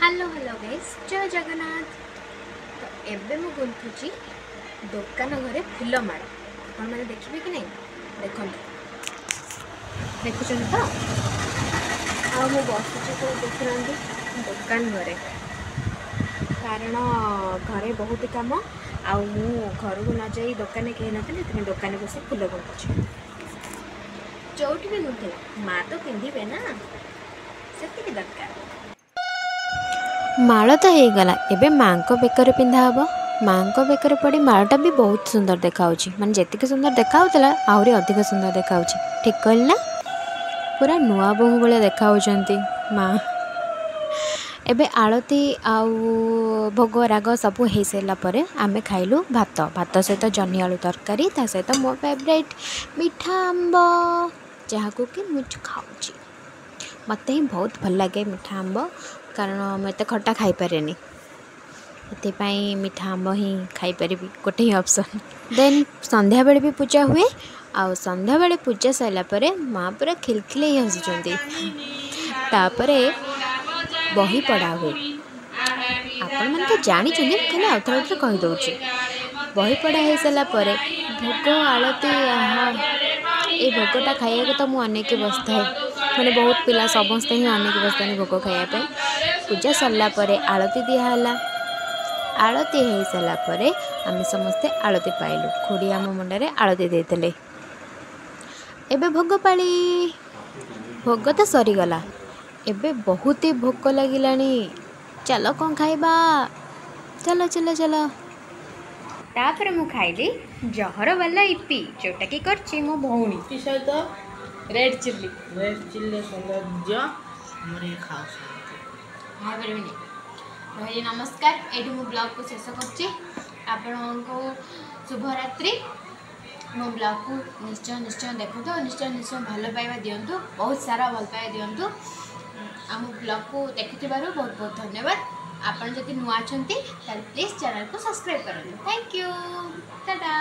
Hello hello guys, ଜୟ ଜଗନ୍ନାଥ। ତ ଏବେ ମୁଁ ଗୁନ୍ଥୁଛି ଦୋକାନ ଘରେ ଫୁଲମାଳ। ଆପଣମାନେ ଦେଖିବେ କି ନାହିଁ? ଦେଖନ୍ତୁ, ଦେଖୁଛନ୍ତି ତ? ଆଉ ମୁଁ ବସିଛି ତ ଦେଖୁନାହାନ୍ତି ଦୋକାନ ଘରେ, କାରଣ ଘରେ ବହୁତ କାମ ଆଉ ମୁଁ ଘରକୁ ନ ଯାଇ ଦୋକାନରେ କେହି ନଥିଲେ, ସେଥିପାଇଁ ଦୋକାନରେ ବସି ଫୁଲ ଗୁନ୍ଥୁଛି। ଯେଉଁଠି ବି ଗୁନ୍ଥିଲା ମା ତ ପିନ୍ଧିବେ ନା, ସେତିକି ଦରକାର। ମାଳ ତ ହେଇଗଲା, ଏବେ ମାଙ୍କ ବେକରେ ପିନ୍ଧା ହେବ। ମାଙ୍କ ବେକରେ ପଡ଼ି ମାଳଟା ବି ବହୁତ ସୁନ୍ଦର ଦେଖାହେଉଛି, ମାନେ ଯେତିକି ସୁନ୍ଦର ଦେଖାହେଉଥିଲା ଆହୁରି ଅଧିକ ସୁନ୍ଦର ଦେଖାହେଉଛି। ଠିକ୍ କହିଲି ନା? ପୁରା ନୂଆ ବୋହୂ ଭଳିଆ ଦେଖାହେଉଛନ୍ତି ମା। ଏବେ ଆଳତି ଆଉ ଭୋଗ ରାଗ ସବୁ ହେଇସାରିଲା ପରେ ଆମେ ଖାଇଲୁ ଭାତ। ଭାତ ସହିତ ଜହ୍ନି ଆଳୁ ତରକାରୀ, ତା ସହିତ ମୋ ଫେଭରାଇଟ୍ ମିଠା ଆମ୍ବ, ଯାହାକୁ କି ମୁଁ ଖାଉଛି। ମୋତେ ହିଁ ବହୁତ ଭଲ ଲାଗେ ମିଠା ଆମ୍ବ, କାରଣ ମୁଁ ଏତେ ଖଟା ଖାଇପାରେନି, ସେଥିପାଇଁ ମିଠା ଆମ୍ବ ହିଁ ଖାଇପାରିବି, ଗୋଟେ ହିଁ ଅପସନ୍। ଦେନ୍ ସନ୍ଧ୍ୟାବେଳେ ବି ପୂଜା ହୁଏ, ଆଉ ସନ୍ଧ୍ୟାବେଳେ ପୂଜା ସରିଲା ପରେ ମା ପୁରା ଖିଲଖିଲେଇ ହସୁଛନ୍ତି। ତାପରେ ବହି ପଢ଼ା ହୁଏ। ଆପଣମାନେ ତ ଜାଣିଛନ୍ତି, ମୁଁ ଖାଲି ଆଉଥରେ ଆଉଥରେ କହିଦେଉଛି। ବହି ପଢ଼ା ହେଇସାରିଲା ପରେ ଭୋଗ ଆଳତି। ଆହା, ଏଇ ଭୋଗଟା ଖାଇବାକୁ ତ ମୁଁ ଅନେଇକି ବସିଥାଏ, ମାନେ ବହୁତ ପିଲା ସମସ୍ତେ ହିଁ ଅନେଇକି ବସିଥାନ୍ତି ଭୋଗ ଖାଇବା ପାଇଁ। ପୂଜା ସରିଲା ପରେ ଆଳତି ଦିଆହେଲା। ଆଳତି ହେଇସାରିଲା ପରେ ଆମେ ସମସ୍ତେ ଆଳତି ପାଇଲୁ। ଖୁଡ଼ି ଆମ ମୁଣ୍ଡରେ ଆଳତି ଦେଇଥିଲେ। ଏବେ ଭୋଗ ପାଳି। ଭୋଗ ତ ସରିଗଲା, ଏବେ ବହୁତ ହି ଭୋକ ଲାଗିଲାଣି। ଚାଲ କ'ଣ ଖାଇବା, ଚାଲ ଚାଲ ଚାଲ। ତାପରେ ମୁଁ ଖାଇଲି ଜହର ବାଲା ଇପି, ଯେଉଁଟାକି କରିଛି ମୋ ଭଉଣୀ। ଇପି ସହିତ ରେଡ୍ ଚିଲି। ରେଡ୍ ଚିଲି ସୌନ୍ଦର୍ଯ୍ୟ ଆମର ଇଏ ଖାଉଛନ୍ତି। ଖାଇପାରିବିନି। ରହିଲି, ନମସ୍କାର। ଏଇଠି ମୁଁ ବ୍ଲଗ୍କୁ ଶେଷ କରୁଛି। ଆପଣଙ୍କୁ ଶୁଭରାତ୍ରି। ମୋ ବ୍ଲଗ୍କୁ ନିଶ୍ଚୟ ନିଶ୍ଚୟ ଦେଖନ୍ତୁ ଆଉ ନିଶ୍ଚୟ ନିଶ୍ଚୟ ଭଲ ପାଇବା ଦିଅନ୍ତୁ, ବହୁତ ସାରା ଭଲ ପାଇବା ଦିଅନ୍ତୁ। ଆମ ବ୍ଲଗ୍କୁ ଦେଖିଥିବାରୁ ବହୁତ ବହୁତ ଧନ୍ୟବାଦ। ଆପଣ ଯଦି ନୂଆ ଅଛନ୍ତି ତାହେଲେ ପ୍ଲିଜ୍ ଚ୍ୟାନେଲ୍କୁ ସବସ୍କ୍ରାଇବ୍ କରନ୍ତୁ। Thank you, Tata.